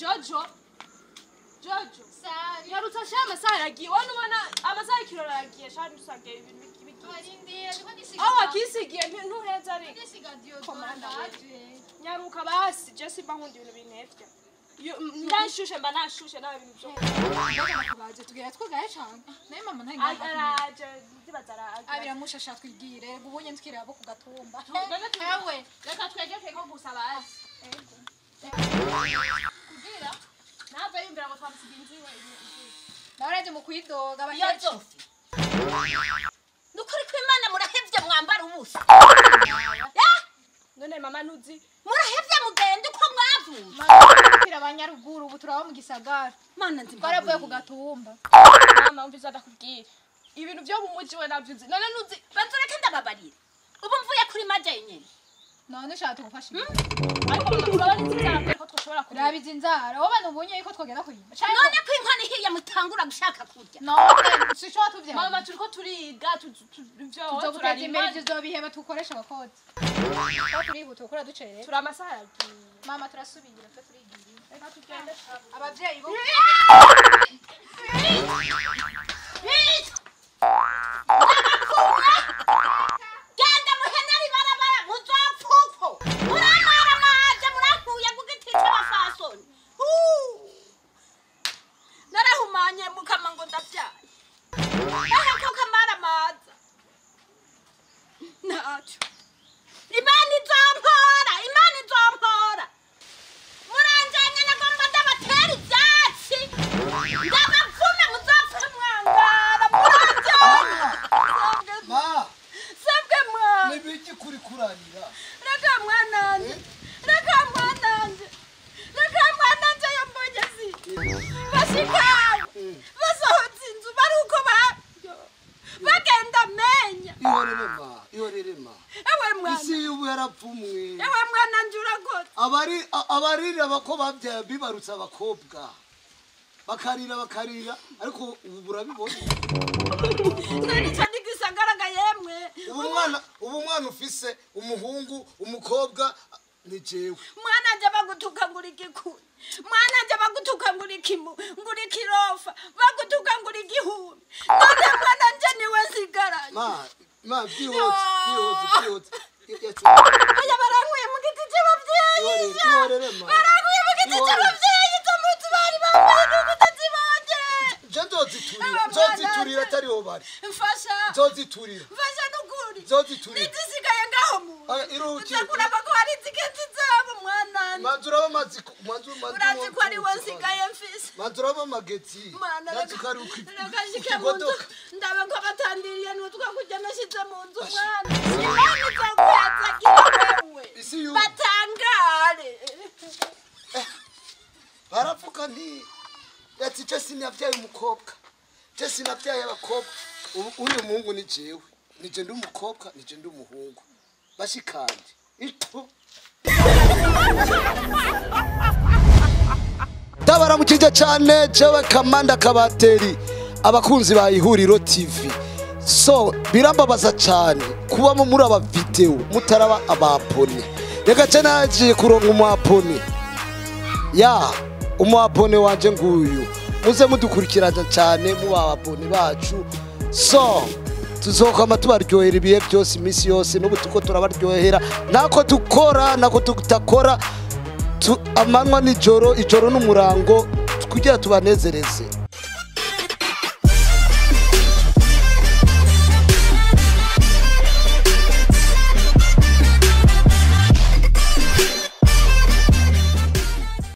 Jojo Jojo yarutse sha amasaha yagiye wani ubona amasaha y'ikirori aragiye sha ntusage ibintu bigiye Arindira ndiko ndisiga. Aho wakisigiye ntuheza ariko Ndisiga deodorant Komanda we. ndaje. Nyaruka basi je simba nkunda ibintu bintevya. Ndashushe mba nashushe nawe ibintu byo Ndabaje tugera twugaye cyane. Naye mama ntaye ngaha. Araje ndibaza araje. Abiramushasha twigire ubonye tukiri abo ku gatumba. None Ewe reka twegeke ko gusa bazi. Kugira nave yumvira ngo twamusiga inzu iwe. Naraje mu kwidoga Iyo zofi. Nukuri ko Imana murahevye mwambara ubusa. None mama ntuzi Murahevye mugenda uko mwavuye. Kira abanyaruguru ubu turaba mu gisagara. Mana nzima. Twaravuye ku gatumba. Mama umva ndakubwira. Ibintu byo mu muji we navyo uzi. None ntuzi Banzureke ndababarira. Ubu mvuye kuri maje nyene. None ushaka tugufasha. Ariko mama urabona inzara ko twashobora kuraba. Rabizi inzara. Wowe bantu ubonye yuko twogenda kuyimba. None ko inkono ihiye mutangura gushaka kurya. None sishobora tuvyara. Mama turiko turiga ivyo Tuzoguteza imbere turarima. ivyo uzobiheba tukoresha abakozi. Aho turihuta gukora ducerewe. Turi amasaha yagiye. Mama turasubira twe turigira. Reka tugende. Abavyeyi bo Genda muhenera ibarabara muzopfa uko. Muramara maje murankuye ku giti c'abafasoni. Narahumanye mukama ngo ndavyaye. Ehe ko kamara maza. Naco. Imana izompora, Imana izompora. Muranjanye nagomba ndabatera ivyatsi. Ndabapfume muzopfe mwangara muranjanye. Ma, Sabwe mwana. nibiki kuri kuranira? Reka mwananje. Reka mwananje. Reka mwananje yambonye si. Bashikawe. Basohotse inzu bari uko ba bagenda menya. Ihorere ma, ihorere ma. Ewe mwana. Isi y'ubu yarapfumwe. Ewe mwananje uragotse. Abari abarira bako babyaye bibarutse abakobwa. Bakarira bakarira ariko ubu burabibona. None ico ntigisagara yemwe. Ubu mwana ufise umuhungu, umukobwa ni jewe. Mwananje bagutuka ngo uri igikuri. Mwananje bagutuka ngo uri ikimu, ngo uri ikirofa, bagutuka ngo uri igihumbi. None mwananje niwe nsigaranye. Ma, ma byihoze, byihoze, byihoze. Oya barankuye mu giti c'abavyeyi. Ihorere ma. Barankuye mu giti c'abavyeyi izo mpuzu bari bambaye nuko utazibonye. Je nzoziturira, nzoziturira atariho bari. Mfasha. Nzoziturira. Mfasha nukuri. Nzoziturira. Nizisigaye ngaho mu. Aya, iruhuki. Uza kuraba ko hari izigezi zabo mwananje. Manzi uraba amazi, manzi manzi. Urazi ko ari we nsigaye mfise. Manzi uraba amagetsi. Mwana Manzi ko ari reka nshike mu nzu ukigodoka. ndabe ko batandiriye n'utwo kurya nashize mu nzu mwana. Imana izokuyazagira wewe. Isi y'ubu. Batangare. Baravuga nti ati je sinavyaye umukobwa. Je sinavyaye abakobwa. Ubu uyu muhungu ni jewe. Ni je ndi umukobwa, ni je ndi umuhungu. Bashikanje. Ito. Ndabaramukije cyane jewe Kamanda Kabateri abakunzi ba Ihuriro TV. So birambabaza cyane kubamo muri aba video mutaraba abapone. Reka ce nagiye kuronka umwapone. Ya umwapone wanje nguyu. Muze mudukurikirana cyane muba abapone bacu. So tuzokama tubaryohera ibihe byose iminsi yose n'ubu tuko turabaryohera nako dukora nako tutakora amanywa nijoro ijoro n'umurango kugira tubanezereze.